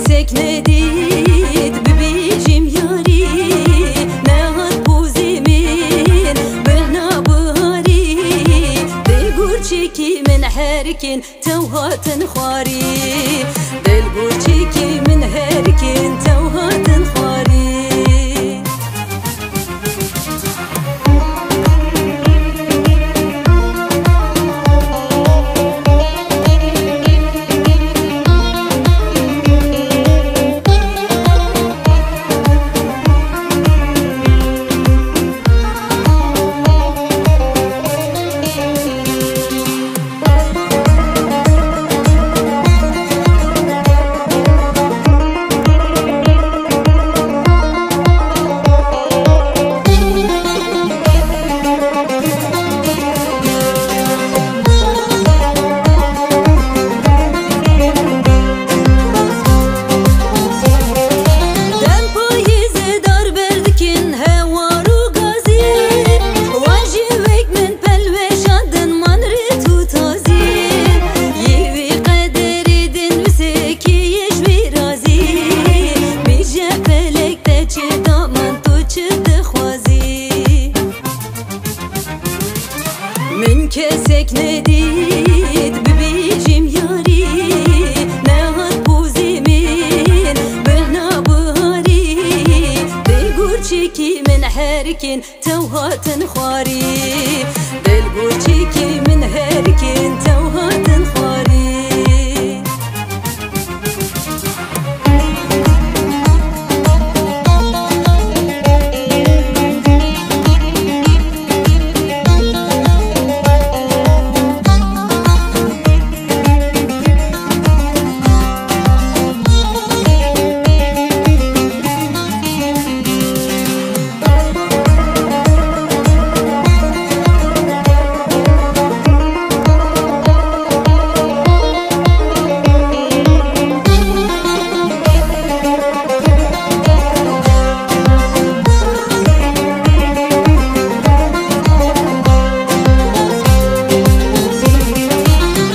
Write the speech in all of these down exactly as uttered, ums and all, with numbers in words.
kesek nedît bibêjim yarî, nehat pozê min bihna biharî. Dil gurçikî min herkin tew hatin xwarî. Dil gurçikî min herkin tew hatin xwarî. Dem payîzê dar berdikin hewar û gazî. Wan jî wek min pelwêşandin man rêt û tazî. Yê wî qederê din wise kî yê ji wî razî. Bêje felek te çi da man, tu çi dixwazî? Min kesek nedît bibêjim yarî, nehat pozê min bihna biharî. Dil gurçikî min herkin tew hatin xwarî. Dil gurçikî min herkin tew hatin xwarî.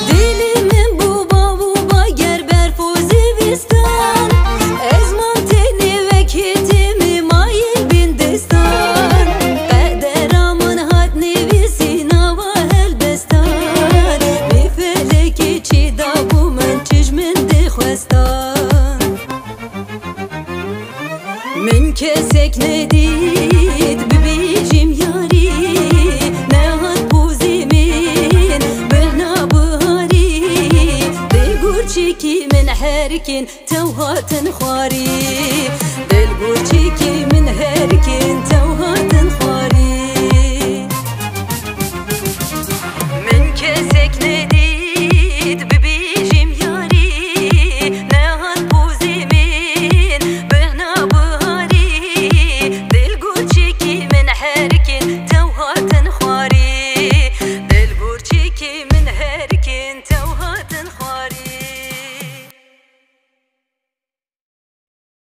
Dilê min bû bav û bager berf û zivistan. Ez mam tenê wek hêtê me mayî bindistan. Qedera min hat nivîsî nava helbestan. Vê felekê çi dabû min, çi ji min dixwestan. Min kesek nedît bibêjim yarî, nehat pozê min bihna biharî. Dil gurçikî min herkin tew hatin xwarî. Dil gurçikî min herkin tew